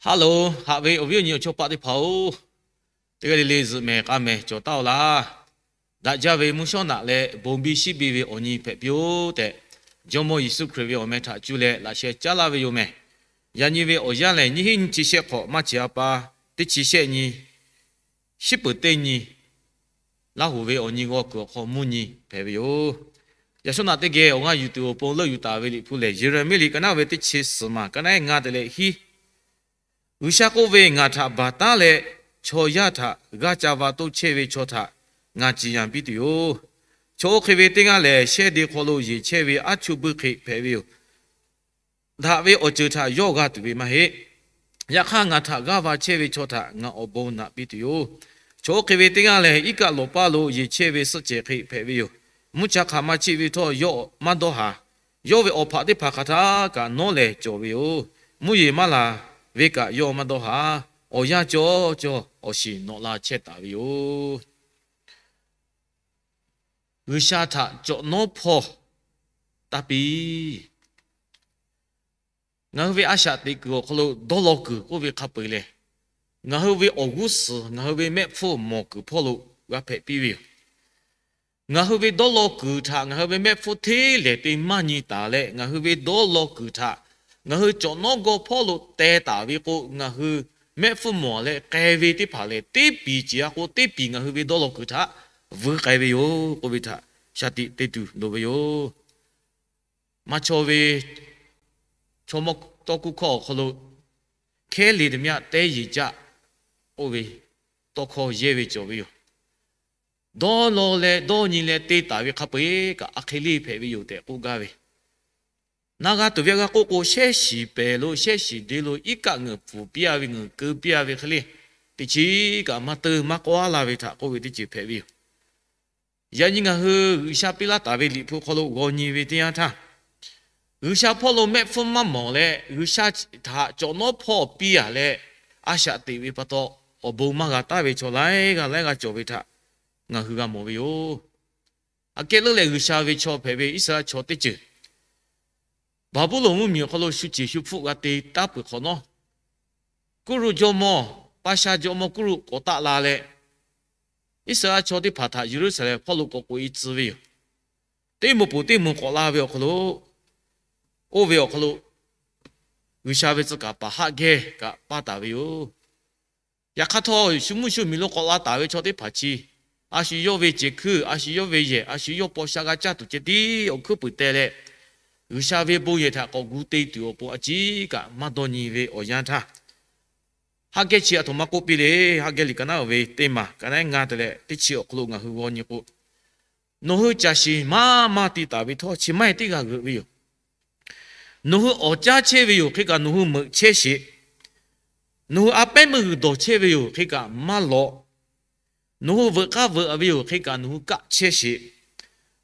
Haˉ loˬ, haꞈ ve awˬ viˉ awˬ nyi awˬ chawˇ paˆ teˇ hpaˍ-oˬ, teˇ g'aˇ le le zuhꞈ mehˍ k'a mehˍ cawˬ taˉ-oˆ laˇ. Daꞈ jaˇ ve mvuhˇ shawˉ naꞈ leh bon biˇ shiˉ biˇ ve awˬ nyi hpehꞈ piˇ-oˆ tehꞈ, Jawˇmawˇ Yeˍsuˆ Hkriꞈ ve awˬ meh htaꞈ cuˇ leh laꞈ sheh caˉ laˇ ve yoˬ mehˍ. Yaꞈ nyi ve awˬ yanˇ lehˬ, nyiˇ hinˉ nyiˇ chi shehˆ hk'awꞈ maˇ chi a pa teˇ chi shehˆ nyi, shiˉ peuˍ teˇ nyi, Laˇ huˍ ve awˬ nyi g'aw kuiˬ awˬ hk'aw mvuhˇ nyi hpehꞈ ve yoˬ. Yaꞈ shawˉ naꞈ teˇ geh awˬ g'aˇ yuˬ tuˬ awˬ pon leuˆ yuˬ taˍ ve Liꞈ hpu lehˬ, Yeˍraˍmiˆ liꞈ ka naˉ ve teˇ chi suhˍ maˬ ka naˉ ngaˇ te leh hiˉ. G'uiˬsha k'oˆ ve, Ngaˬ htaꞈ baˬ taˉ leh chaw yaˇ htaꞈ g'aˇ ca va toˇ chehˇ ve chaw htaꞈ ngaˬ ciˍ yanˍ piˇ tuˬ yoˬ. Chaw oˇ hk'e ve teˇ g'aˇ lehˬ, shehˇ de hk'aw lo yeˬ chehˇ ve aˉ chuˇ buiˇ hk'e hpehꞈ ve yoˬ. Daꞈ ve awˬ ceuˬ htaꞈ yawˇ g'a tuˬ ve maˇ heˆ. Yaꞈ hk'aˇ, ngaˬ htaꞈ g'aˇ va chehˇ ve chaw htaꞈ ngaˬ awˬ bon naꞈ piˇ tuˬ yoˬ. Chaw oˇ hk'e ve teˇ g'aˇ lehˬ, iˉ kaˆ lawˬ paˇ lo yeˬ chehˇ ve suhˆ cehˬ hk'e hpehꞈ ve yoˬ. Mvuhˇ cha hk'aˬ ma chiˆ ve htawˇ yawˇ maˇ dawˇ haˍ. Yawˇ ve awˬ hpaꞈ teˇ hpaˍ hk'aˬ htaˇ kaꞈ nawˉ leh cawˬ ve yoˬ. Mvuhˇ yeˬ maˇ laˬ ve kaꞈ yawˇ maˇ dawˇ haˍ. Awˬ yanˇ cawˇ cawˇ awˬ shiˍ nawꞈ la chehˇ taˍ ve yoˬ. G'uiˬsha htaꞈ cawꞈ nawˉ hpawˇ taˇ piˇ. Ngaˬ hui ve a shaꞈ teꞈ kuiˬ awˬ hk'aw lo dawˇ law kuiˬ k'oˆ ve hk'a peu-eˬ lehˬ, ngaˬ hui ve awˬ g'uˇ suhˍ, ngaˬ hui ve mehˆ hpfuhˇ mawˬ kuiˬ hpawˇ lo g'a hpehꞈ piˇ ve yoˬ. Ngaˬ hui ve dawˇ law kuiˬ htaꞈ ngaˬ hui ve mehˆ hpfuhˇ hteˇ lehˬ te maˇ nyi taˍ leh, ngaˬ hui ve dawˇ law kuiˬ htaꞈ ngaˬ hui cawꞈ nawˉ g'aw hpawˇ lo teh taˍ ve k'o, ngaˬ hui mehˆ hpfuhˇ mawˬ leh k'ai ve teˇ hpaˍ lehˬ, teˇ piˍ ciˍ a k'o teˇ piˍ ngaˬ hui ve dawˇ law kuiˬ htaꞈ vuiˇ k'ai ve yoˬ k'oˆ ve htaꞈ shaˍ tiꞈ te tuˬ loˍ ve yoˬ. Maˇ chaw ve chaw mawˇ tawˇ kuˇ hkawˇ awˬ hk'aw lo, Hkehˉ le teˇ myaˆ tehˉ yeˬ jaˆ k'oˆ ve tawˇ hkawˇ yehˇ ve cawˬ ve yoˬ. Dawˇ law leh dawˇ nyi leh te taˍ ve hk'a peu-eˬ kaꞈ a hk'e le hpehꞈ ve yoˬ tehꞈ k'oˆ gaˇ ve, na g'a tuˬ ve g'a k'oˆ k'o, shehˉ shiˍ pehˍ lo shehˉ shiˍ de lo iˉ kaˆ ngeuˍ pfuhˍ piˇ-a ve, ngeuˍ keu piˇ-a ve hk'e le, teˇ chiˉ kaꞈ maˇ teuˇ maˇ k'awˇ-a la ve htaꞈ k'oˆ ve teˇ ceuˬ hpehꞈ ve yoˬ. Yaꞈ nyi ngaˬ hui G'uiˬsha piˇ laˇ taˍ ve Liꞈ hpu hk'aw lo g'aw nyi ve teˇ yanˇ htaˇ, G'uiˬsha hpawˇ lo mehˆ hpfuhˇ maˇ mawˬ leh, G'uiˬsha htaꞈ cawꞈ nawˉ hpawˇ piˇ-a leh, a shaꞈ teꞈ ve pa taw, awˬ bon maˇ g'a taˍ ve chaw laiˉ g'aˇ laiˉ g'aˇ cawˬ ve htaꞈ ngaˬ hui g'a mawˬ ve yoˬ. Aꞈ kehˉ leuˉ leh G'uiˬsha ve chaw hpehꞈ ve Iˉsaˍreˍlaˆ chaw teˇ ceuˬ Baˍbuˍlonˍ mvuhˇmiˬ awˬ hk'aw lo shu ceˬ shu hpfuhˆ g'a te taˉ peuˬ hk'awꞈ nawˉ, Kuˇruˆ jawˇmawˇ, Paˇshaˆ jawˇmawˇ Kuˇruˆ k'awꞈ taˆ la leh, Iˉsaˍreˍlaˆ chaw teˇ hpaˍ htaꞈ Yeˍruˆsaˍlehnˍ hpawˇ lo k'awꞈ k'oꞈ-e tcuh ve yoˬ. Teˇ moˍ peuˬ teˇ moˍ k'awꞈ la ve awˬ hk'aw lo, oˇ ve awˬ hk'aw lo G'uiˬsha ve tcuh kaˍ paˍ Haˆgehˇ kaꞈ paˇ taˍ ve yoˬ. Yaꞈ hk'aˇ htawˇ, shu mvuhˇ shu miˬ lo k'awꞈ la taˍ ve chaw teˇ hpaˍ chi, a shu yawˇ ve cehˬ hkuiˇ, a shu yawˇ ve yehˬ, a shu yawˇ paw sha g'a caˇ tuˬ ceh tiˉ awˬ hkuiˉ puiˍ teh leh, G'uiˬsha ve bon yehˬ htaꞈ k'awꞈ gu te tuˬ awˬ pon a ciˉ kaꞈ maˇ dawˇ nyi ve awˬ yanˇ htaˇ, Haˆgehˇ chi aˬ htoꞈ ma k'oˆ piˇ le. Haˆgehˇ liꞈ ka naˉ ve teˇ maˬ ka naˉ ngaˇ te leh teˇ chi awˬ hk'aw lo ngaˬ hui g'aw nyi k'o, Nawˬ hui caˬ shiˍ maˇ maˇ ti taˍ ve htawˇ, chi maˇ heˆ teˇ g'aˇ g'euꞈ ve yoˬ. Nawˬ hui awˍ caˇ chehˇ ve yoˬ hk'e kaꞈ nawˬ hui meuꞈ chehˇ sheˍ. Nawˬ hui a pehˉ meuˇ g'uiˬ dawˬ chehˇ ve yoˬ hk'e kaꞈ maˇ lawꞈ. Nawˬ hui veuꞈ k'aˇ veuꞈ ve yoˬ hk'e kaꞈ nawˬ hui kaˆ chehˇ sheˍ.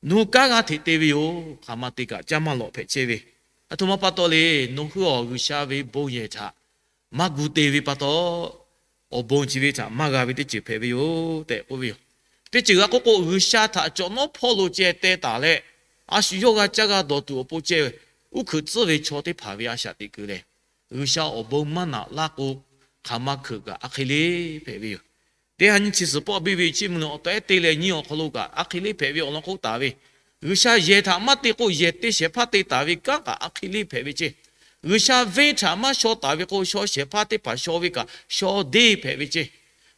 Nawˬ hui kanˉ g'aˇ hteꞈ te ve yoˬ. Hk'aˬ ma te kaꞈ caˇ maˇ lawꞈ hpehꞈ chehˇ ve. Aˬ htoꞈ ma pa taw le, nawˬ hui awˬ G'uiˬsha ve bon yehˬ htaꞈ maˇ gu te ve pa taw, awˬ bon chi ve htaꞈ maˇ g'a ve teˇ ceuˬ hpehꞈ ve yoˬ tehꞈ k'oˆ ve yoˬ. Teˇ ceuˬ g'a k'oˆ k'o, G'uiˬsha htaꞈ cawꞈ nawˉ hpawˇ lo ceh teh taˍ leh, a shu yawˇ g'a caˇ g'a dawˬ tuˬ awˬ pon ceh uˉ hkeuꞈ tcuhˉ ve chaw teˇ hpaˍ ve a shaꞈ teꞈ kuiˬ lehˬ, G'uiˬsha awˬ bon maˇ naꞈ laˇ k'o, hk'aˬ ma hkeuꞈ kaꞈ a hk'e le hpehꞈ ve yoˬ. Teˇ ha nyiˇ chi suhˍ pawˆ biˇ ve chiˇ mvuh leh awˬ tehˉ te leh nyi awˬ hk'aw lo kaꞈ a hk'e le hpehꞈ ve awˬ lawn k'oˆ taˍ ve, G'uiˬsha yehˬ htaꞈ maˇ te k'o, yehˬ te shehˍ hpaˇ te taˍ ve kanˉ kaꞈ a hk'e le hpehꞈ ve ceˇ. G'uiˬsha venˇ htaꞈ maˇ shaw taˍ ve k'o, shaw shehˍ hpaˇ teˇ hpaˍ shaw ve kaꞈ shaw deˇ hpehꞈ ve ceˇ.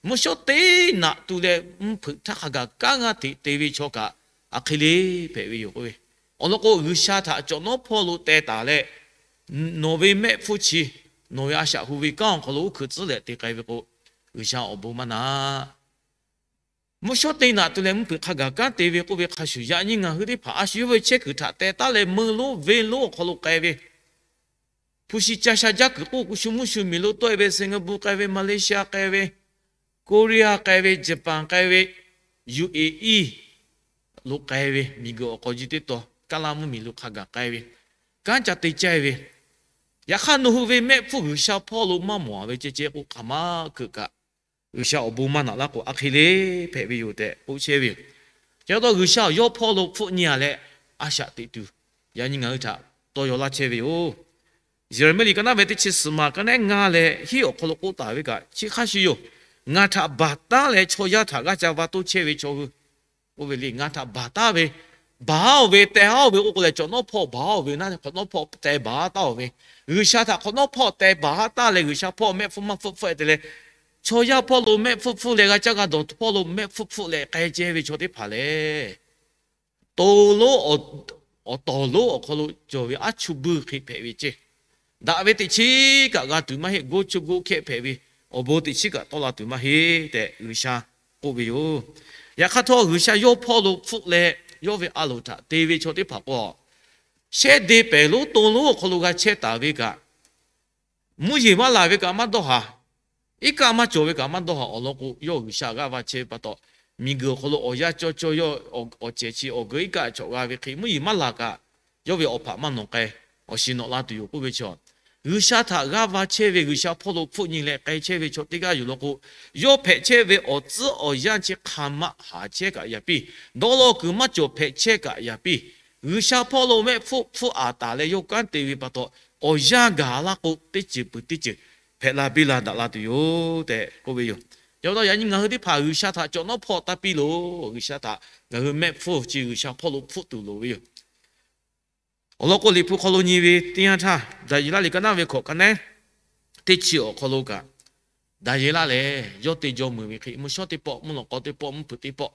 Mvuhˇ shawˉ teˇ naꞈ tu leh mvuhˇ hpeuꞈ htaˇ hk'a gaˬ kanˉ g'aˇ hteꞈ te ve chaw kaꞈ a hk'e le hpehꞈ ve yoˬ k'oˆ ve. Awˬ lawn k'o, G'uiˬsha htaꞈ cawꞈ nawˉ hpawˇ lo teh taˍ leh, nawˬ ve mehˆ hpfuhˇ chi, nawˬ ve a shaꞈ hu ve kanˉ awˬ hk'aw lo uˉ hkeuꞈ tcuhˉ leh te k'ai ve k'o, G'uiˬsha awˬ bon maˇ naꞈ. Mvuhˇ shawˉ teˇ naꞈ tu leh mvuhˇ hpeuꞈ hk'a gaˬ kanˉ te ve k'oˆ ve hk'a shuˍ, yaꞈ nyi ngaˬ hui teˇ hpaˍ a shu yawˇ ve chehˇ kuiˬ htaꞈ teh taˉ leh meuˇ lonˉ venˇ lonˉ awˬ hk'aw lo k'ai ve, hpu shi ca sha jaˇ kuiˬ k'oˆ k'o, shu mvuhˇ shu miˬ lo tawˆ-e ve, Singapore k'ai ve, Malaysia k'ai ve, Korea k'ai ve, Japan k'ai ve, U A E lo k'ai ve, miˬguiˬ awˬ k'aw ji teˇ taw kaˇ laˇ mvuhˇmiˬ lo hk'a gaˬ k'ai ve, kanˉ ca te caˇ ve, yaꞈ hk'aˇ nawˬ hui ve mehˆ hpfuhˇ G'uiˬsha hpawˇ lo maˇ mawˬ-a ve ceh ceh k'o, hk'aˬ ma hkeuꞈ kaꞈ G'uiˬsha awˬ bon maˇ naꞈ laˇ k'o, a hk'e le hpehꞈ ve yoˬ tehꞈ k'oˆ chehˇ ve yoˬ. Chi pa taw G'uiˬsha awˬ yawˇ hpawˇ lo hpfuhˆ nyi-a leh, a shaꞈ teꞈ tuˬ yaꞈ nyi ngaˬ hui htaꞈ tawˇ yaw laˇ chehˇ ve yoˬ. Yeˍraˍmiˆ liꞈ ka naˉ ve teˇ chi suhˍ maˬ ka naˉ ngaˇ leh hiˉ awˬ hk'aw lo k'oˆ taˍ ve kaꞈ chi hk'a shuˍ yoˬ. Ngaˬ htaꞈ baˬ taˉ leh chaw yaˇ htaꞈ g'aˇ ca va toˇ chehˇ ve chaw hui, oˇ ve le ngaˬ htaꞈ baˬ taˉ ve, baˬ-oˬ ve, teh-oˬ ve k'oˆ k'o leh, cawꞈ nawˉ hpawˇ baˬ-oˬ ve naˉ, hk'awꞈ nawˉ hpawˇ teh baˬ taˉ-oˬ ve, G'uiˬsha htaꞈ hk'awꞈ nawˉ hpawˇ teh baˬ taˉ leh G'uiˬsha hpawˇ mehˆ hpfuhˇ maˇ hpfuhˆ hpfuhˆ-e te leh, chaw yaˇ hpawˇ lo mehˆ hpfuhˇ hpfuhˇ leh g'a caˇ g'a dawˬ hpawˇ lo mehˆ hpfuhˇ hpfuhˆ leh k'ai chehˇ ve chaw teˇ hpaˍ lehˬ, to lonˉ awˬ tawˍ lonˉ awˬ hk'aw lo cawˬ ve aˉ chuˇ buiˇ hk'e hpehꞈ ve ceˇ. Daꞈ ve teꞈ chiˉ kaꞈ g'a tuˬ maˇ heˆ. Goˇ chuˇ goˇ hkehˇ hpehꞈ ve awˬ bon teꞈ chiˉ kaꞈ tawˆ la tuˬ maˇ heˆ tehꞈ G'uiˬsha k'oˆ ve yoˬ. Yaꞈ hk'aˇ htawˇ G'uiˬsha yawˇ hpawˇ lo hpfuhˆ leh yawˇ ve a loˍ htaꞈ te ve chaw teˇ hpaˍ k'o, shehˆ de pehˍ lonˉ to lonˉ awˬ hk'aw lo g'a chehˇ taˍ ve kaꞈ, mvuhˇ yeˬ maˇ laˬ ve kaꞈ maˇ dawˇ haˍ. Iˉ kaˆ maˇ cawˬ ve kaꞈ maˇ dawˇ haˍ. Awˬ lawn k'o, yawˇ G'uiˬsha g'aˇ va chehˇ ve pa taw, miˬguiˬ awˬ hk'aw lo awˬ yanˇ cawˇ cawˇ yawˇ awˬ cehˬ chi awˬ geu iˉ kaˆ cawˬ g'a ve hk'e, mvuhˇ yeˬ maˇ laˬ kaꞈ, yawˇ ve awˬ hpaꞈ maˇ nawˬ k'ai, awˬ shiˍ nawꞈ la tuˬ yoˬ k'oˆ ve chaw, G'uiˬsha htaꞈ g'aˇ va chehˇ ve, G'uiˬsha hpawˇ lo hpfuhˆ nyi leh k'ai chehˇ ve chaw teˇ g'aˇ yoˬ lawn k'o, yawˇ hpehꞈ chehˇ ve awˬ tcuhˉ awˬ yanˇ chi hk'aˬ ma haˍ chehˇ kaꞈ yaꞈ piˇ, dawˇ law kuiˬ maˇ cawˬ hpehꞈ chehˇ kaꞈ yaꞈ piˇ, G'uiˬsha hpawˇ lo mehˆ hpfuhˇ hpfuhˆ aˍ taˍ leh yawˇ kanˉ te ve pa taw, awˬ yanˇ gaˬ laˇ k'o, teˇ ceuˬ peuˬ teˇ ceuˬ hpehꞈ la biˇ la daꞈ la tuˬ yoˬ tehꞈ k'oˆ ve yoˬ. Yaꞈ pa taw yaꞈ nyi ngaˬ hui teˇ hpaˍ G'uiˬsha htaꞈ cawꞈ nawˉ hpawˇ taˇ piˇ loˬ. G'uiˬsha htaꞈ ngaˬ hui mehˆ hpfuhˇ chi G'uiˬsha hpawˇ lo hpfuhˆ tuˬ loˍ ve yoˬ. Awˬ lawn k'o, Liꞈ hpu hk'aw lo nyi ve teˇ yanˇ htaˇ, Daˍyeˍlaˆ liꞈ ka naˉ ve hkawꞈ ka naˉ teˇ chi awˬ hk'aw lo kaꞈ, Daˍyeˍlaˆ lehˬ yawˇ te jaw meuˍ ve hk'e, mvuhˇ shawˉ teˇ pawˆ, mvuhˇ lawꞈ k'aw teˇ pawˆ, mvuhˇ hpeuꞈ teˇ pawˆ,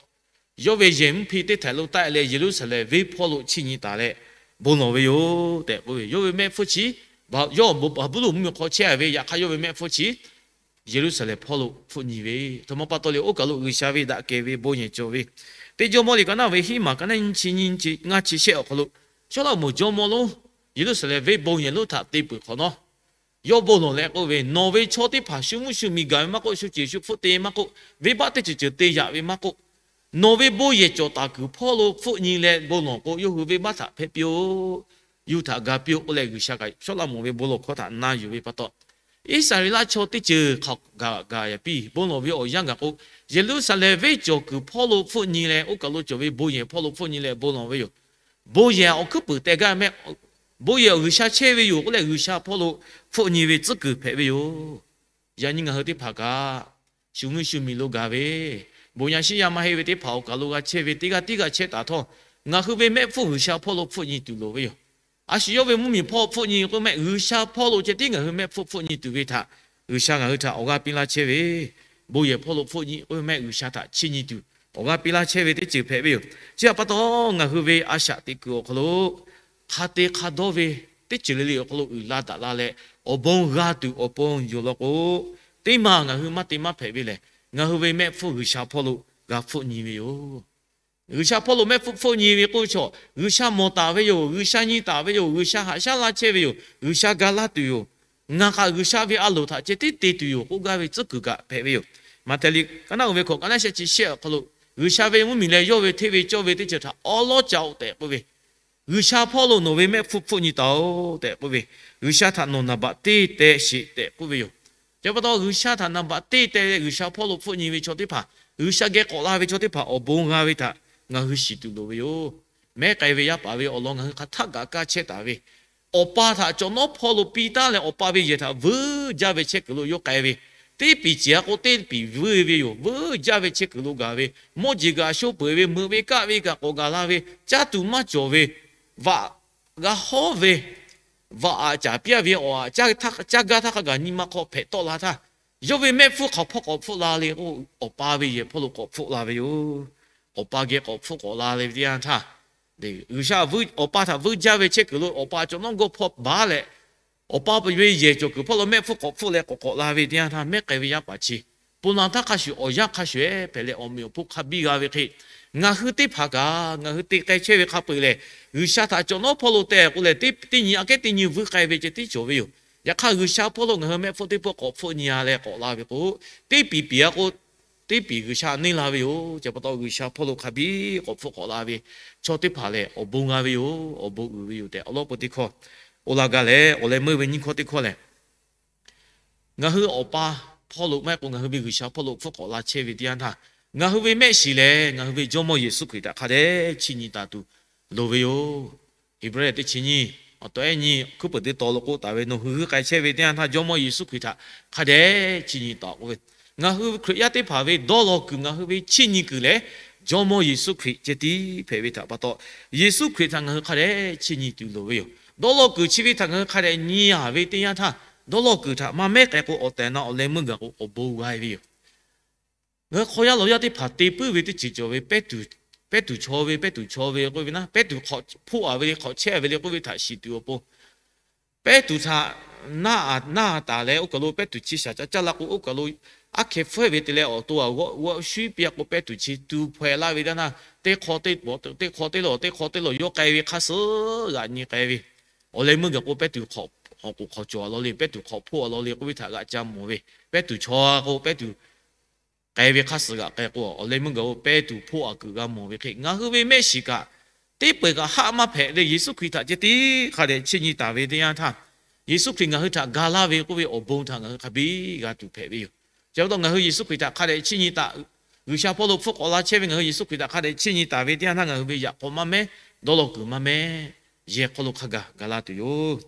yawˇ ve yehˬ mvuhˇ hpe teˇ htaiꞈ lo taˆ leh Yeˍruˆsaˍlehnˍ venˇ hpawˇ lo chiˇ nyi taˍ leh bon lawˬ ve yoˬ tehꞈ k'oˆ ve. Yawˇ ve mehˆ hpfuhˇ chi, yawˇ Baˍbuˍlonˍ mvuhˇmiˬ hk'aw chehˇ ve, yaꞈ hk'aˇ yawˇ ve mehˆ hpfuhˇ chi Yeˍruˆsaˍlehnˍ hpawˇ lo hpfuhˆ nyi ve, htoꞈ ma pa taw le, oˇ kaˬ lo G'uiˬsha ve daꞈ kehˬ ve bon yehˬ cawˬ ve, Teˇ Jawˇmawˇ liꞈ ka naˉ ve hiˉ maˬ ka naˉ nyiˇ chi nyiˇ chi ngaˇ chi shehˆ awˬ hk'aw lo, Sawˉlaꞈmonˍ jawˇmawˇ lonˉ Yeˍruˆsaˍlehnˍ venˇ bon yehˬ lonˉ htaꞈ te peuˬ hk'awꞈ nawˉ, yawˇ bon lawˬ leh k'oˆ ve, Nawˬ ve chaw teˇ hpaˍ shu mvuhˇ shu miˬ gaˬ ve maˇ k'oˆ, shu ceˬ shu hpfuhˆ te maˇ k'oˆ, venˇbaˆ teˇ ceuˬ ceuˬ te yaꞈ ve maˇ k'oˆ, nawˬ ve bon yehˬ cawˬ taˍ kuiˬ hpawˇ lo hpfuhˆ nyi leh bon lawˬ k'o, yawˇ hui venˇbaˆ htaꞈ hpehˇ piˇ-oˆ, yawˇ hui htaꞈ ga piˇ-oˆ k'oˆ leh, G'uiˬsha kaꞈ Sawˉlaꞈmonˍ ve bon lawˬ hkawˇ htaꞈ na yuˬ ve pa taw, Iˉsaˍreˍlaˆ chaw teˇ ceuˬ hk'aˬ gaˬ gaˬ yaꞈ piˇ, bon lawˬ ve awˬ yanˇ gaˬ k'o, Yeˍruˆsaˍlehnˍ venˇ cawˬ kuiˬ hpawˇ lo hpfuhˆ nyi leh, oˇ kaˬ lo cawˬ ve bon yehˬ hpawˇ lo hpfuhˆ nyi leh bon lawˬ ve yoˬ. Bon yehˬ awˬ hkuiˉ puiˍ teh gaˇ mehˆ, bon yehˬ awˬ G'uiˬsha chehˇ ve yoˬ k'oˆ leh, G'uiˬsha hpawˇ lo hpfuhˆ nyi ve tcuhˉ kuiˬ hpehꞈ ve yoˬ. Yaꞈ nyi ngaˬ hui teˇ hpaˍ kaꞈ, shu mvuhˇ shu miˬ lo gaˬ ve, bon yaˇ shiˉ yaˇ maˇ heˆ ve teˇ hpaˍ awˬ kaˬ lo g'a chehˇ ve, teˇ g'aˇ tiˉ g'a chehˇ taˍ htawˇ, ngaˬ hui ve mehˆ hpfuhˇ G'uiˬsha hpawˇ lo hpfuhˆ nyi tuˬ loˍ ve yoˬ. A shu yawˇ ve mvuhˇmiˬ hpawˇ hpfuhˆ nyi k'oˆ mehˆ, G'uiˬsha hpawˇ lo ceh tiˉ ngaˬ hui mehˆ hpfuhˇ hpfuhˆ nyi tuˬ ve htaꞈ G'uiˬsha ngaˬ hui htaꞈ awˬ g'aˇ piˇ laˇ chehˇ ve, bon yehˬ hpawˇ lo hpfuhˆ nyi k'oˆ mehˆ, G'uiˬsha htaꞈ chiˇ nyi tuˬ awˬ g'aˇ piˇ laˇ chehˇ ve teˇ ceuˬ hpehꞈ ve yoˬ. Chi htaꞈ pa taw, ngaˬ hui ve a shaꞈ teꞈ kuiˬ awˬ hk'aw lo hk'a te hk'a dawˇ ve teˇ ceuˬ le le awˬ hk'aw lo uiˍ la daꞈ la leh, awˬ bon g'a tuˬ awˬ pon yoˬ law k'o, teˇ maˬ ngaˬ hui maˇ te maˇ hpehꞈ ve lehˬ, ngaˬ hui ve mehˆ hpfuhˇ G'uiˬsha hpawˇ lo g'a hpfuhˆ nyi ve yoˬ. G'uiˬsha hpawˇ lo mehˆ hpfuhˇ hpfuhˆ nyi ve k'oˆ ve chaw, G'uiˬsha mawˬ taˍ ve yoˬ, G'uiˬsha nyi taˍ ve yoˬ, G'uiˬsha haꞈ shaˉ laˇ chehˇ ve yoˬ, G'uiˬsha ga laˇ tuˬ yoˬ, ngaˬ kaꞈ G'uiˬsha ve a loˍ htaꞈ ceh tiˉ te tuˬ yoˬ k'oˆ gaˇ ve tcuhˉ kuiˬ kaꞈ hpehꞈ ve yoˬ. Maꞈhtehˍ liꞈ ka naˉ oˇ ve hkawꞈ ka naˉ shehˆ chi shehˆ awˬ hk'aw lo, G'uiˬsha ve mvuhˇmiˬ leh yawˇ ve hteˇ ve cawˇ ve teˇ ceuˬ htaꞈ awˉ lawˉ ca-oˆ tehꞈ k'oˆ ve, G'uiˬsha hpawˇ lo nawˬ ve mehˆ hpfuhˇ hpfuhˆ nyi taˍ-oꞈ tehꞈ k'oˆ ve, G'uiˬsha htaꞈ nawˬ naˍ baꞈ teˇ teh sheˍ tehꞈ k'oˆ ve yoˬ. Chi pa taw, G'uiˬsha htaꞈ naˍ baꞈ teˇ teh leh G'uiˬsha hpawˇ lo hpfuhˆ nyi ve chaw teˇ hpaˍ, G'uiˬsha geh k'awꞈ la ve chaw teˇ hpaˍ awˬ bon g'a ve htaꞈ ngaˬ hui shiˍ tuˬ loˍ ve yoˬ. Mehˉ k'ai ve yaˇ paˍ ve awˬ lawn ngaˬ hui hk'a htaˆ kaꞈ kaˇ chehˇ taˍ ve, awˬ pa htaꞈ cawꞈ nawˉ hpawˇ lo piˇ taˉ leh, awˬ pa ve yehˬ htaꞈ vuiˇ jaˇ ve chehˇ kuiˬ lo yawˇ k'ai ve, teˇ piˍ ceˬ a k'o teˇ piˍ vuiˇ ve yoˬ. Vuiˇ jaˇ ve chehˇ kuiˬ lo gaˬ ve, mawˇ jeˬ kaꞈ sho peu-eˬ ve, meuꞈ ve kaˆ ve kaꞈ k'awꞈ gaˬ la ve, caˇ tuˬ maˇ cawˬ ve, vaꞈ g'a hawˉ ve, vaꞈ aꞈ caˍ piˇ-a ve awˬ aꞈ caˇ gaˇ htaˇ hk'a gaˬ nyi ma hk'aw hpehꞈ tawˆ la htaˇ, yawˇ ve mehˆ hpfuhˇ hk'aˬ hpawˇ k'awꞈ hpfuhˆ la le k'o, awˬ pa ve yehˬ hpawˇ lo k'awꞈ hpfuhˆ la ve yoˬ. Awˬ pa geh k'awꞈ hpfuhˆ k'awꞈ la le ve teˇ yanˇ htaˇ, G'uiˬsha awˬ pa htaꞈ vuiˇ jaˇ ve chehˇ kuiˬ lo awˬ pa cawꞈ nawˉ gawˇ hpawˇ baˉ leh, awˬ pa ve yehˬ cawˬ kuiˬ hpawˇ lo mehˆ hpfuhˇ k'awꞈ hpfuhˆ leh k'awꞈ k'awꞈ la ve teˇ yanˇ htaˇ, mehˉ k'ai ve yaˇ paˍ chi, ponˬ laˬ htaˇ hk'a shuˍ awˬ yanˇ hk'a shuˍ-ehˉ hpehꞈ leh awˬ meꞈ awˬ hponˇ hk'a biˇ g'a ve hk'e, ngaˬ hui teˇ hpaˍ kaꞈ ngaˬ hui te k'ai chehˇ ve hk'a peu-eˬ lehˬ, G'uiˬsha htaꞈ cawꞈ nawˉ hpawˇ lo teh k'o lehˬ, teˇ nyi aꞈ kehˉ teˇ nyi vuiˇ k'ai ve ceh tiˉ cawˬ ve yoˬ. Yaꞈ hk'aˇ, G'uiˬsha hpawˇ lo ngaˬ hui mehˆ hpfuhˇ teˇ hpfuhˇ k'awꞈ hpfuhˆ nyi-a leh k'awꞈ la ve k'o, teˇ piˍ piˍ a k'o, teˇ piˍ G'uiˬsha neˇ la ve yoˬ. Chi pa taw, G'uiˬsha hpawˇ lo hk'a biˇ k'awꞈ hpfuhˆ k'awꞈ la ve chaw teˇ hpaˍ lehˬ, awˬ bon g'a ve yoˬ, awˬ bon uiˍ ve yoˬ tehꞈ awˬ lawn k'o teˇ hkawˇ, oˇ la gaˇ leh awˬ leh meuˇ ve nyiˇ hkawˇ teˇ hkawˇ lehˬ, ngaˬ hui awˬ pa hpawˇ lo maˇ heˆ k'o, ngaˬ hui ve G'uiˬsha hpawˇ lo hpfuhˆ k'awꞈ la chehˇ ve teˇ yanˇ htaˇ, ngaˬ hui ve mehˆ shiˍ lehˬ, ngaˬ hui ve Jawˇmawˇ Yeˍsuˆ Hkriꞈ htaꞈ hk'a dehꞈ chiˇ nyi taˍ tuˬ loˍ ve yoˬ. Heˍbrehˇ teˇ chi nyiˇ awˬ tawꞈ ehˉ nyi hkuiˉ peuˍ teˇ taw lo k'oˆ taˍ ve, nawˬ hui hui k'ai chehˇ ve teˇ yanˇ htaˇ Jawˇmawˇ Yeˍsuˆ Hkriꞈ htaꞈ hk'a dehꞈ chiˇ nyi taˍ k'oˆ ve. Ngaˬ hui Hkriꞈ yaˇ teˇ hpaˍ ve dawˇ law kuiˬ, ngaˬ hui ve chiˇ nyi kuiˬ lehˬ, Jawˇmawˇ Yeˍsuˆ Hkriꞈ ceh tiˉ hpehꞈ ve htaꞈ pa taw, Yeˍsuˆ Hkriꞈ htaꞈ ngaˬ hui hk'a dehꞈ chiˇ nyi tuˬ loˍ ve yoˬ. Dawˇ law kuiˬ chi ve htaꞈ ngaˬ hui hk'a dehꞈ nyi a ve teˇ yanˇ htaˇ, dawˇ law kuiˬ htaꞈ maˇ mehˉ k'ai k'o, awˬ tehˬ na awˬ leh meuˇ gaˬ k'o awˬ bon g'a ve yoˬ. Ngaˬ hui hk'aw yaˇ law yaˇ teˇ hpaˍ te puiˉ ve teˇ ceuˬ cawˬ ve, pehˉ tuˬ chaw ve, pehˉ tuˬ chaw ve k'oˆ ve naˉ, pehˉ tuˬ hk'awꞈ hpoˆ a ve le, hk'awꞈ chehˇ a ve le k'oˆ ve htaꞈ shiˍ tuˬ awˬ pon, pehˉ tuˬ htaꞈ naˇ a naˇ taˍ leh, oˇ kaˬ lo pehˉ tuˬ chi shaˍ ca caˇ la k'o, oˇ kaˬ lo aˉ hkeh hpfuhˇ ve te leh awˬ to a g'awˆ g'awˆ shuiˉ piˇ a k'o, pehˉ tuˬ chi tu hpaweh laˇ ve daˇ naˇ, teˇ hk'aw teˇ hk'aw teˇ lawˬ, teˇ hk'aw teˇ lawˬ yawˇ k'ai ve hk'aˇ suh g'aꞈ nyi k'ai ve. Awˬ leh meuˇ gaˬ k'o, pehˉ tuˬ hk'awꞈ k'oˍ hk'awꞈ cawˬ a law le, pehˉ tuˬ hk'awꞈ hpoˆ a law le k'oˆ ve htaꞈ g'aꞈ ca mawˬ ve, pehˉ tuˬ chaw a k'o, pehˉ tuˬ k'ai ve hk'aˇ suh g'aꞈ k'ai k'o, awˬ leh meuˇ gaˬ k'o, pehˉ tuˬ hpoˆ a kuiˬ g'a mawˬ ve hk'e, ngaˬ hui ve mehˆ shiˍ kaꞈ teˇ peuˬ kaꞈ haˆ maˇ hpehꞈ le. Yeˍsuˆ Hkriꞈ htaꞈ ceh tiˉ hk'a dehꞈ chiˇ nyi taˍ ve teˇ yanˇ htaˇ, Yeˍsuˆ Hkriꞈ ngaˬ hui htaꞈ ga laˇ ve k'oˆ ve awˬ bon htaꞈ ngaˬ hui hk'a biˇ g'a tuˬ hpehꞈ ve yoˬ. Chi pa taw ngaˬ hui Yeˍsuˆ Hkriꞈ htaꞈ hk'a dehꞈ chiˇ nyi taˍ, G'uiˬsha hpawˇ lo hpfuhˆ k'awꞈ la chehˇ ve ngaˬ hui Yeˍsuˆ Hkriꞈ htaꞈ hk'a dehꞈ chiˇ nyi taˍ ve teˇ yanˇ htaˇ, ngaˬ hui ve yaꞈ k'aw maˇ mehˉ, dawˇ law kuiˬ maˇ mehˉ, yehˬ hk'aw lo hk'a gaˬ ga laˇ tuˬ yoˬ.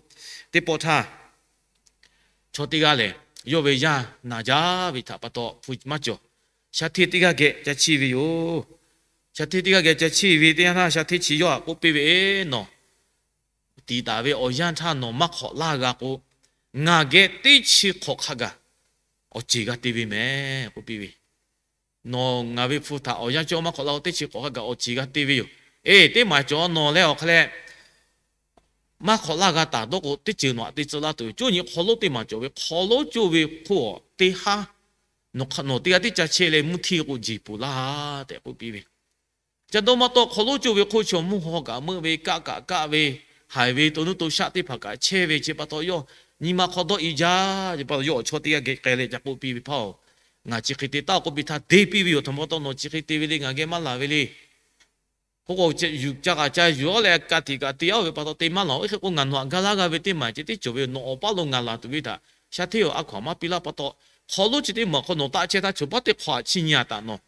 Teˇ pawˆ htaˇ, chaw teˇ g'aˇ lehˬ, yawˇ ve yaˇ naˬ jaˇ ve htaꞈ pa taw hpu maˇ cawˬ. Sha hteˇ teˇ g'aˇ geh ca chiˇ ve yoˬ. Sha hteˇ teˇ g'aˇ geh ca chiˇ ve teˇ yanˇ htaˇ, sha hteˇ chi yawˇ htaꞈ k'oˆ piˇ ve, Eˬ, nawˬ tiˍ taˍ ve awˬ yanˇ htaˇ nawˬ maˇ hk'awꞈ laˇ g'a k'o, ngaˬ geh teˇ chi hk'awꞈ hk'a gaˬ awˬ ceˬ g'a te ve mehˍ k'oˆ piˇ ve. Nawˬ ngaˬ ve hpu htaꞈ awˬ yanˇ cawˇ maˇ hk'awꞈ laˇ k'o, teˇ chi hk'awꞈ hk'a gaˬ awˬ ceˬ g'a te ve yoˬ. Eˬ, teˇ maˬ cawˬ nawˬ leh awˬ hk'a leh maˇ hk'awꞈ laˇ g'a taˍ dawˇ k'o, teˇ ceuˬ nawˬ htaꞈ te tcuh laˇ tuˬ ve. Coˇ nyi hk'aw lonˉ teˇ maˬ cawˬ ve, hk'aw lonˉ coˇ ve hk'oˆ teˇ haˉ nawˬ teˇ g'aˇ tiˉ ca chehˇ leh mvuhˇ htiˇ k'o jeˬ poˬ laˇ tehꞈ k'oˆ piˇ ve. Ca dawˇ maˇ tawˆ, hk'aw lonˉ coˇ ve hk'oˆ chi mvuhˇ haw kaꞈ meuˆ ve, kaˆ kaꞈ kaˆ ve, haiˬ ve, to nuˇ to shaˆ teˇ hpaˍ kaꞈ chehˇ ve. Chi pa taw yawˇ nyi ma hk'aw dawˇ i jaˇ. Chi pa taw yawˇ awˬ chawˇ teˇ g'aˇ geh k'ai leh ca k'oˆ piˇ ve, Hpaˇ-oˬ, ngaˬ chi hk'e te taˇ k'oˆ piˇ htaˇ te piˇ ve yoˬ. Htaꞈ pa taw nawˬ chi hk'e te ve le, ngaˬ geh maˇ laˬ ve le. K'o k'o, yuˬ ca kaꞈ ca yuˬ aˉ leh ka tiꞈ kaꞈ te aˉ ve pa taw te maˇ laˬ. Oˇ hk'e k'o, ngaˬ nawˬ htaꞈ ga laˇ g'a ve teˇ maˬ ceh tiˉ cawˬ ve yoˬ. Nawˬ awˬ paˇ lo ngaˬ laˬ tuˬ ve htaꞈ sha hteˇ awˬ a hkaw anˬ maˇ piˇ laˇ pa taw, hk'aw lonˉ chi teˇ maˬ hk'aw nawˬ taˆ chehˇ htaˇ, chaw paˉ teˇ hk'awꞈ htaꞈ chiˇ nyi a taˍ nawˬ.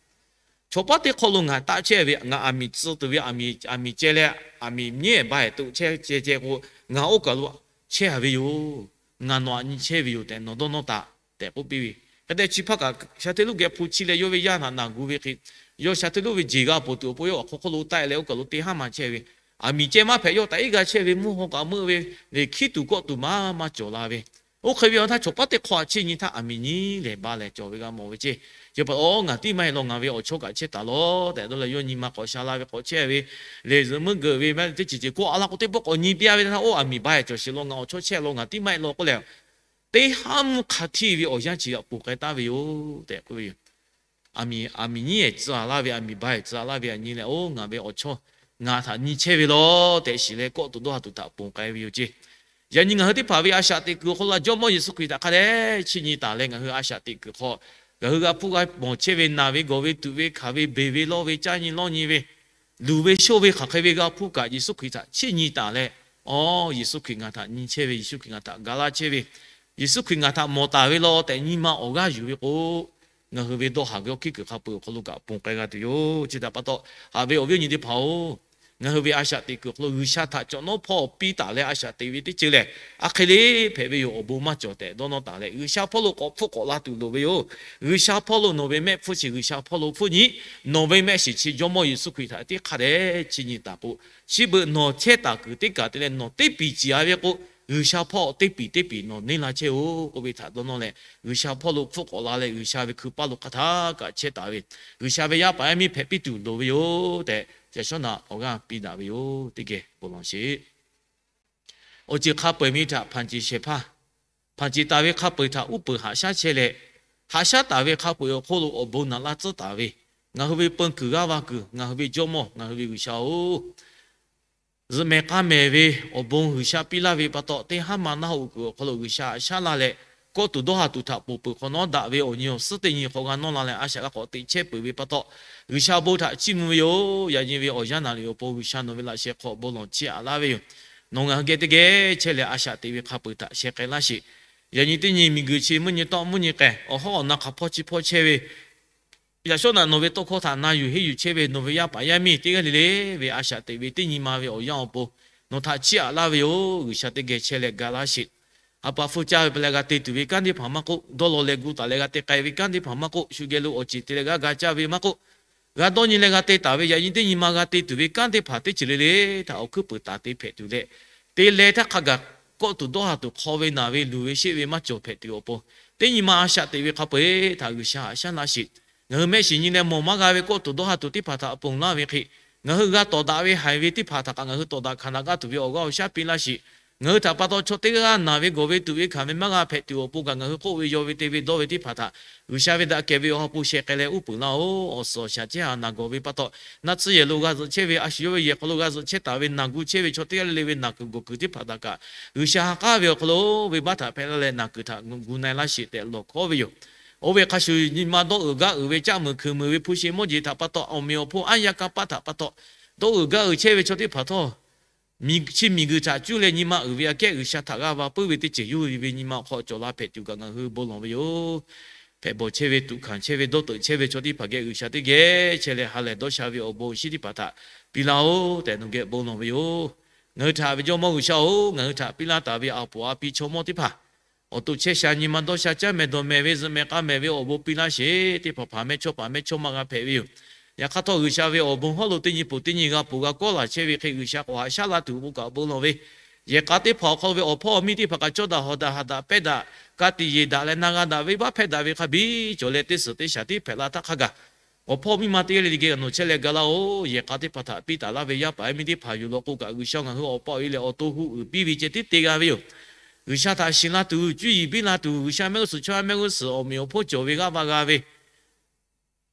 Chaw paˉ teˇ hk'awꞈ lo ngaˬ taˆ chehˇ ve, ngaˬ aˬ miˍ tcuh tuˬ ve, aˬ miˍ ceh leh aˬ miˍ nyiˉ ba ehˍ toꞈ chehˇ ceh ceh k'o, ngaˬ oˇ kaˬ lo chehˇ a ve yoˬ. Ngaˬ nawˬ htaꞈ nyi chehˇ ve yoˬ tehꞈ nawˬ dawˇ nawˇ taˍ tehꞈ k'oˆ piˇ ve. Hk'e te chi hpaˇ kaꞈ sha hteˇ lonˉ geh hpu chiˇ leh yawˇ ve yaˇ htaꞈ naˬ gu ve hk'e, yawˇ sha hteˇ lonˉ ve jeˬ g'a poˬ tuˬ awˬ pon yawˇ awˬ hk'aw hk'oˆ lo taˆ leh oˇ kaˬ lo teˇ haˉ maˬ chehˇ ve, aˬ miˍ ceh maˇ hpehꞈ, yawˇ taꞈ iˉ g'a chehˇ ve, mvuhˇ haw kaꞈ meuˆ ve, lehˬ hkiˉ tuˬ kawˆ tuˬ maˇ maˇ cawˬ la ve. Oˇ hk'e ve awˬ htaˇ, chaw paˉ teˇ hk'awꞈ htaꞈ chiˇ nyi htaˇ aˬ miˍ nyiˉ lehˬ ba lehˬ cawˬ ve g'a mawˬ ve ceˇ. Chi pa taw, Ngaˬ tiˉ maˇ heˆ law, ngaˬ ve awˬ chawˇ kaꞈ chehˇ taˍ lawˬ tehꞈ dawˇ leh, yawˇ nyi ma k'awꞈ sha la ve k'awꞈ chehˇ ve, lehˬ zuhꞈ meuˇ geuꞈ ve maˇ teˇ ceuˬ ceuˬ k'oˆ a laˇ k'o, teˇ pawˆ k'awꞈ nyi piˇ a ve htaˇ, Oˇ, aˬ miˍ ba ehˍ cawˬ sheˍ law, ngaˬ awˬ chawˇ chehˇ law, ngaˬ tiˉ maˇ heˆ law k'oˆ leh, teˇ haˉ mvuhˇ hk'a htiˇ ve awˬ yanˇ chi htaꞈ ponˬ k'ai taˍ ve yoˬ tehꞈ k'oˆ ve yoˬ. Aˬ miˍ, aˬ miˍ nyiˉ ehˍ tcuh a laˇ ve, aˬ miˍ ba ehˍ tcuh a laˇ ve htaꞈ nyi leh, Oˇ, ngaˬ ve awˬ chawˇ ngaˬ htaꞈ nyi chehˇ ve law tehꞈ shiˍ leh, kawˆ tuˬ dawˇ ha tuˬ htaꞈ ponˬ k'ai ve yoˬ ceˇ. Yaꞈ nyi ngaˬ hui teˇ hpaˍ ve a shaꞈ teꞈ kuiˬ awˬ hk'aw lo Jawˇmawˇ Yeˍsuˆ Hkriꞈ htaꞈ hk'a dehꞈ chiˇ nyi taˍ leh, ngaˬ hui a shaꞈ teꞈ kuiˬ hk'aw ngaˬ hui g'a hpuˇ g'a mawˬ chehˇ ve, naˬ ve, gawˬ ve, tuꞈ ve, hkanˍ ve, beˬ ve, lawˇ ve, caˇ nyi lawˇ nyi ve, luˬ ve, shoˇ ve, hk'aˬ hk'e ve g'a hpuˇ kaꞈ, Yeˍsuˆ Hkriꞈ htaꞈ chiˇ nyi taˍ leh, Aˬ, Yeˍsuˆ Hkriꞈ ngaˬ htaꞈ nyi chehˇ ve, Yeˍsuˆ Hkriꞈ ngaˬ htaꞈ ga laˇ chehˇ ve, Yeˍsuˆ Hkriꞈ ngaˬ htaꞈ mawˬ taˍ ve law tehꞈ nyi ma awˬ g'aˇ yuˬ ve k'o, ngaˬ hui ve dawˇ haˍ ve awˬ hkiˉ kuiˬ hk'a peuˬ awˬ hk'aw lo kaꞈ ponˬ k'ai g'a tuˬ yoˬ. Chi htaꞈ pa taw, haꞈ ve awˬ viˉ awˬ nyi teˇ hpaˍ-oˬ, ngaˬ hui ve a shaꞈ teꞈ kuiˬ awˬ hk'aw lo G'uiˬsha htaꞈ cawꞈ nawˉ hpawˇ piˇ taˍ leh a shaꞈ teꞈ ve teˇ ceuˬ lehˬ, a hk'e le hpehꞈ ve yoˬ, awˬ bon maˇ cawˬ tehꞈ dawˇ nawˇ taˍ leh, G'uiˬsha hpawˇ lo k'awꞈ hpfuhˆ k'awꞈ la tuˬ loˍ ve yoˬ. G'uiˬsha hpawˇ lo nawˬ ve mehˆ hpfuhˇ chi G'uiˬsha hpawˇ lo hpfuhˆ nyi. Nawˬ ve mehˆ shiˍ chi Jawˇmawˇ Yeˍsuˆ Hkriꞈ htaꞈ teˇ hk'a dehꞈ chiˇ nyi taˍ k'o, chi beuꞈ nawˬ chehˇ taˍ kuiˬ teˇ kaˬ te leh nawˬ teˇ piˍ ciˍ a ve k'o, G'uiˬsha hpawˇ teˇ piˍ teˇ piˍ nawˬ neˇ la chehˇ-oˬ k'oˆ ve htaꞈ dawˇ nawˇ leh, G'uiˬsha hpawˇ lo hpfuhˆ k'awꞈ la leh G'uiˬsha ve hkui paˇ lo hk'a htaˇ kaꞈ chehˇ taˍ ve, G'uiˬsha ve yaˇ paˍ yaˇ miˇ hpehꞈ piˇ tuˬ loˍ ve yoˬ tehꞈ, yaꞈ shawˉ naꞈ awˬ g'aˇ piˇ daꞈ ve yoˬ. Teˇ geh bon lawˬ sheˍ. Awˬ ceuˬ hk'a peu-eˬ ve htaꞈ hpanˍ ceˬ shehˍ hpaˇ, hpanˍ ceˬ taˍ ve hk'a peu-eˬ htaꞈ uˉ peunˍ haꞈ shaˉ chehˇ leh, haꞈ shaˉ taˍ ve hk'a peu-eˬ awˬ hk'oˆ lo awˬ bon naꞈ laˇ tcuhˉ taˍ ve, ngaˬ hui ve peun kuiˬ g'aˇ va kuiˬ, ngaˬ hui ve Jawˇmawˇ, ngaˬ hui ve G'uiˬsha-oˬ, zuhꞈ mehˍ k'a mehˍ ve awˬ bon G'uiˬsha piˇ laˇ ve pa taw, teˇ haˉ ma naˆ hoꞈ kuiˬ awˬ hk'aw lo G'uiˬsha haꞈ shaˉ laˇ leh, kawˆ tuˬ dawˇ ha tuˬ htaꞈ ponˬ peuˬ hk'awꞈ nawˉ daꞈ ve awˬ nyi awˬ suhˉ teˇ nyi hk'awꞈ g'a nawˇ la leh, a shaꞈ g'a k'awꞈ teꞈ chehˇ peuˬ ve pa taw, G'uiˬsha bon htaꞈ chiˇ mvuh ve yoˬ. Yaꞈ nyi ve awˬ yanˇ naˍ riˍ awˬ pon G'uiˬsha nawˬ ve laꞈ sheh hk'aw bon lawˬ chiˇ aꞈ laˇ ve yoˬ. Nawˬ ngaˬ hui geh teˇ geh chehˇ leh a shaꞈ teꞈ ve hk'a peu-eˬ htaꞈ sheh k'ai laˇ sheˍ. Yaꞈ nyi teˇ nyi miˬguiˬ chi mvuhˇ nyi tawˆ mvuhˇ nyi k'ehˬ awˬ hawˉ awˬ na hk'aˬ hpawˇ chi hpawˇ chehˇ ve, yaꞈ shawˉ naꞈ nawˬ ve tawˇ hkawˇ htaꞈ na yuˬ henˇ yuˬ chehˇ ve nawˬ ve yaˇ paˍ yaˇ miˇ teˇ g'aˇ le le ve a shaꞈ teꞈ ve teˇ nyi ma ve awˬ yanˇ awˬ pon nawˬ htaꞈ chiˇ aꞈ laˇ ve yoˬ. G'uiˬsha teˇ geh chehˇ leh ga laˇ sheˍ. Ha pa hpfuhˇ caˇ ve pa leh g'a te tuˬ ve kanˉ teˇ hpaˍ maˇ k'oˆ, dawˇ law leh gu taˍ leh g'a te k'ai ve kanˉ teˇ hpaˍ maˇ k'oˆ, shu geh lo awˬ ceˬ te leh g'aˇ ga caˇ ve maˇ k'oˆ, g'a dawˇ nyi leh g'a te taˍ ve yaꞈ nyi teˇ nyi ma g'a te tuˬ ve kanˉ teˇ hpaˍ teˇ ceuˬ le le htaꞈ awˬ hkuiˉ peuˍ taˍ te hpehꞈ tuˬ leh, te leh htaˇ hk'a gaˬ kawˆ tuˬ dawˇ ha tuˬ hk'aw ve naˬ ve luˬ ve sheˆ ve maˇ cawˬ hpehꞈ tuˬ awˬ pon, teˇ nyi ma a shaꞈ teꞈ ve hk'a peu-eˬ htaꞈ G'uiˬsha haꞈ shaˉ laˇ sheˍ. Ngaˬ hui mehˆ shiˍ nyi leh mawˬ maˇ g'a ve kawˆ tuˬ dawˇ ha tuˬ teˇ hpaˍ htaꞈ ponˬ laˇ ve hk'e, ngaˬ hui g'a tawˍ daꞈ ve haiˬ ve teˇ hpaˍ htaꞈ kaꞈ ngaˬ hui tawˍ daꞈ hkanˍ daꞈ gaˇ tuˬ ve awˬ g'aˇ awˬ shaˉ piˇ laˇ sheˍ. Ngaˬ hui htaꞈ pa taw chaw teˇ g'aˇ naˬ ve gawˬ ve tuꞈ ve hkanˍ ve maˇ g'a hpehꞈ tuˬ awˬ pon kaꞈ, ngaˬ hui k'oˆ ve yaw ve te ve dawˇ ve teˇ hpaˍ htaꞈ G'uiˬsha ve daꞈ kehˬ ve awˬ ha hpu sheh k'ai leh uˉ peunˍ laˇ-oˬ. Awˬ suhˍ awˬ shaˍ chehˇ haꞈ naˬ gawˬ ve pa taw, naˆ tsuhˇ yehˬ lo g'a zuhꞈ chehˇ ve, a shu yawˇ ve yehˬ hk'aw lo g'a zuhꞈ chehˇ taˍ ve naˬ gu chehˇ ve chaw teˇ g'aˇ le le ve naˬ kuiˬ gawˬ kuiˬ teˇ hpaˍ htaꞈ kaꞈ, G'uiˬsha ha k'aˉ ve awˬ hk'aw lo venˇbaˆ htaꞈ hpehꞈ laˇ leh naˬ kuiˬ htaꞈ gu na-e laˇ sheˍ tehꞈ lawˬ hkawˉ ve yoˬ. Oˇ ve hk'a shuˍ, nyi ma dawˇ uiˍ gaˇ uiˍ ve caˆ muiˬ hkui muiˬ ve hpu shi mawˇ jeˬ htaꞈ pa taw, awˬ meꞈ awˬ hponˇ aˉ yaˇ kanˇ paˆ htaꞈ pa taw, dawˇ uiˍ gaˇ uiˍ chehˇ ve chaw teˇ hpaˍ htawˇ, chi miˬguiˬ htaꞈ cuˇ leh nyi ma uiˍ ve aꞈ kehˉ G'uiˬsha htaꞈ g'a va puiˉ ve teˇ ceuˬ yawˇ hui ve nyi ma awˬ hk'aw cawˬ la hpehꞈ tuˬ kaꞈ ngaˬ hui bon lawˬ ve yoˬ. Hpehꞈ bawˬ chehˇ ve, tuꞈ hkanˍ chehˇ ve, dawˇ teuꞈ chehˇ ve chaw teˇ hpaˍ geh G'uiˬsha teˇ geh chehˇ leh ha lehˬ dawˇ sha ve awˬ bon awˬ shinˉ teˇ hpaˍ htaꞈ piˇ laˇ-oˬ tehꞈ nawˬ geh bon lawˬ ve yoˬ. Ngaˬ hui htaꞈ ve Jawˇmawˇ G'uiˬsha-oˬ, ngaˬ hui htaꞈ piˇ laˇ taˍ ve aˬ poˍ a pi chaw mawˇ teˇ hpaˍ awˬ to chehˇ sha nyi ma dawˇ sha caˇ mehˍ dawˬ mehˍ ve zuhꞈ mehˍ k'a mehˍ ve awˬ bon piˇ laˇ sheˍ. Teˇ hpaˍ hpaˍ mehˇchawˇ paˍ mehˇchawˇma g'a hpehꞈ ve yoˬ. Yaꞈ hk'aˇ htawˇ, G'uiˬsha ve awˬ bon hawˉ lo teˇ nyi poˬ teˇ nyi g'a poˬ g'a kawˆ laˬ chehˇ ve hk'e, G'uiˬsha k'awꞈ haꞈ shaˉ la tuˬ bon kaꞈ bon lawˬ ve, yehˬ k'a teˇ hpaˍ awˬ hk'aw lo ve awˬ hpawˇ awˬ miˇ teˇ hpaˍ kaꞈ cawˇ daꞈ hawˍ daꞈ haꞈ daꞈ pehˇ daꞈ, ka tiꞈ yeˬ daꞈ leh na g'a daꞈ venˇbaˆ hpehˇ daꞈ ve hk'a biˇ cawˬ leh, teˇ suhˍ teˇ shaˍ tiˉ hpehꞈ la htaˇ hk'a gaˬ, awˬ hpawˇ miˇ ma teˇ g'aˇ le le geh nawˬ chehˇ leh ga laˇ-oˬ. Yehˬ k'a teˇ hpaˍ htaꞈ piˇ taˍ laˇ ve yaˇ paˍ yaˇ miˇ teˇ hpaˍ yuˬ law k'o kaꞈ, G'uiˬsha ngaˬ hui awˬ pa awˬ e lehˬ awˬ to hu uiˍ piˇ ve ceh tiˉ te g'a ve yoˬ. G'uiˬsha htaꞈ shiˍ la tuˬ, cuˇ yiˍ biˇ la tuˬ, G'uiˬsha mehˆ g'uˇ suhˍ chaw yaˇ mehˆ g'uˇ suhˍ awˬ meꞈ awˬ hponˇ cawˬ ve g'aˇ va g'a ve,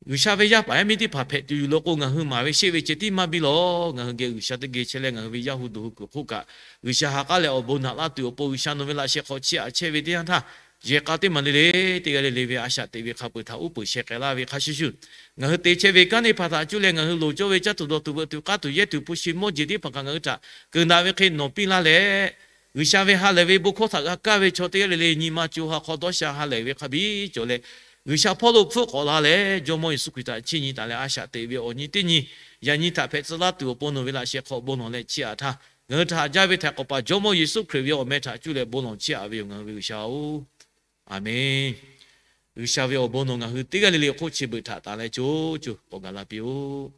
G'uiˬsha ve yaˇ paˍ yaˇ miˇ teˇ hpaˍ hpehꞈ tuˬ yuˬ law k'o, ngaˬ hui maˍ ve sheˆ ve ceh tiˉ maˇ biˇ lawˬ. Ngaˬ hui geh G'uiˬsha teˇ geh chehˇ leh ngaˬ hui ve yaˇ hu duˬ hu kuiˬ hk'oˆ kaꞈ, G'uiˬsha ha k'aˉ leh awˬ bon naꞈ laˇ tuˬ awˬ pon, G'uiˬsha nawˬ ve laꞈ sheh hk'aw chiˇ aꞈ chehˇ ve teˇ yanˇ htaˇ, yehˬ k'a teˇ maˬ le le, teˇ g'aˇ le le ve a shaꞈ teꞈ ve hk'a peu-eˬ htaꞈ uˉ peunˍ sheh k'ai laˇ ve hk'a shuˍ shuˍ, ngaˬ hui te chehˇ ve kanˉ teˇ hpaˍ htaꞈ cuˇ leh ngaˬ hui loˍ cawˇ ve caˇ tuˬ dawˬ tuˬ veuꞈ tuˬ k'aˇ tuˬ yehˇ tuˬ hpu shi mawˇ jeˬ teˇ hpaˍ kaꞈ ngaˬ hui htaꞈ keunˍ daꞈ ve hk'e nawˬ piˇ laˇ leh, G'uiˬsha ve ha lehˬ ve bon hkawˇ htaꞈ g'a kaˇ ve chaw teˇ g'aˇ le le nyi ma co ha hk'aw dawˇ sha ha lehˬ ve hk'a biˇ cawˬ leh, G'uiˬsha hpawˇ lo hpfuhˆ k'awꞈ la leh Jawˇmawˇ Yeˍsuˆ Hkriꞈ htaꞈ chiˇ nyi taˍ leh a shaꞈ teꞈ ve awˬ nyi teˇ nyi, yaꞈ nyi htaꞈ hpehꞈ tcuh laˇ tuˬ awˬ pon nawˬ ve laꞈ sheh hk'aw bon lawˬ leh chiˇ aꞈ htaˇ, ngaˬ hui htaꞈ haꞈ jaˇ ve htaiˍ hk'awꞈ paˍ Jawˇmawˇ Yeˍsuˆ Hkriꞈ ve awˬ meh htaꞈ cuˇ leh bon lawˬ chiˇ aꞈ ve yoˬ, ngaˬ hui ve G'uiˬsha-oˬ. Aˬmenˍ. G'uiˬsha ve awˬ bon nawˬ ngaˬ hui teˇ g'aˇ le le hk'oˆ chi beuꞈ htaꞈ taˍ leh co co k'awꞈ gaˬ la piˇ-oˆ.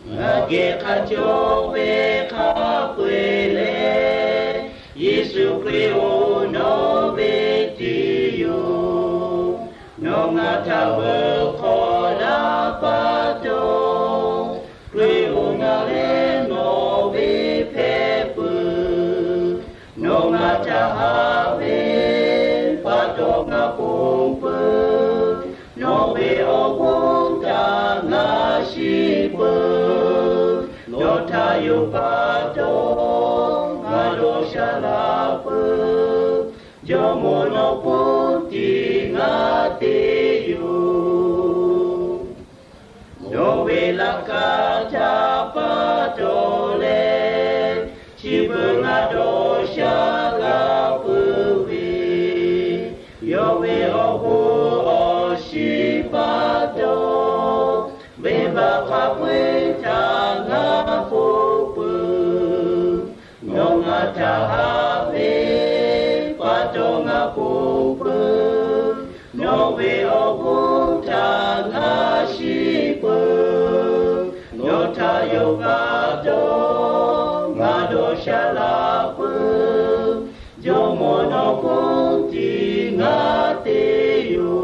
Ngaˬ geh hk'a cawˇ ve hk'a peu-eˬ lehˬ, Yeˍsuˆ Hkriꞈ-oˬ, nawˬ ve tiˇ yoˬ. Nawˬ ngaˬ htaꞈ veuꞈ hk'awꞈ laˇ pa taw, Hkriꞈ-oˬ, ngaˬ lehˬ nawˬ ve hpehꞈ peuˬ. Nawˬ ngaˬ htaꞈ haꞈ ve pa taw ngaˬ ponˬ peuˬ. Nawˬ ve awˬ bon htaꞈ ngaˬ shiˍ peuˬ. Nawˬ htaꞈ yonˍ pa taw ngaˬ dawˇ sha laˇ peuˬ. Jawˇmawˇ nawˬ pon tiꞈ ngaˬ te yoˬ. Nawˬ ve laꞈ ka htaꞈ pa taw leh, chi beuꞈ ngaˬ dawˇ sha laˇ peuˬ ve, yawˇ ve awˬ bon awˬ shiˍ pa taw, venˇbaˆ hk'a peu-eˬ htaꞈ ngaˬ ponˬ peuˬ. Nawˬ ngaˬ htaꞈ haꞈ ve pa taw ngaˬ ponˬ peuˬ. Nawˬ ve awˬ bon htaꞈ ngaˬ shiˍ peuˬ. Nawˬ htaꞈ yonˍ pa taw ngaˬ dawˇ sha laˇ peuˬ. Jawˇmawˇ nawˬ pon tiꞈ ngaˬ te yoˬ.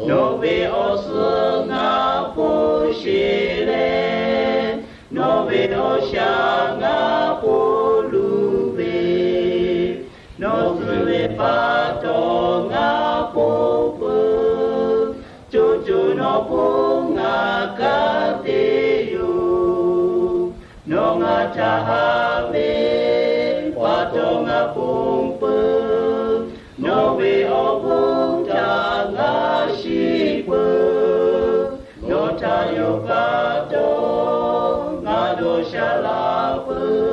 Nawˬ ve awˬ suhˍ ngaˬ hpon sheˍ leh, nawˬ ve awˬ shaˍ ngaˬ hpon luˬ ve, nawˬ suh ve pa taw ngaˬ ponˬ peuˬ. Co co nawˬ pon ngaˬ kanˉ te yoˬ. Nawˬ ngaˬ htaꞈ haꞈ ve pa taw ngaˬ ponˬ peuˬ. Nawˬ ve awˬ bon htaꞈ ngaˬ shiˍ peuˬ. Nawˬ htaꞈ yonˍ pa taw ngaˬ dawˇ sha laˇ peuˬ.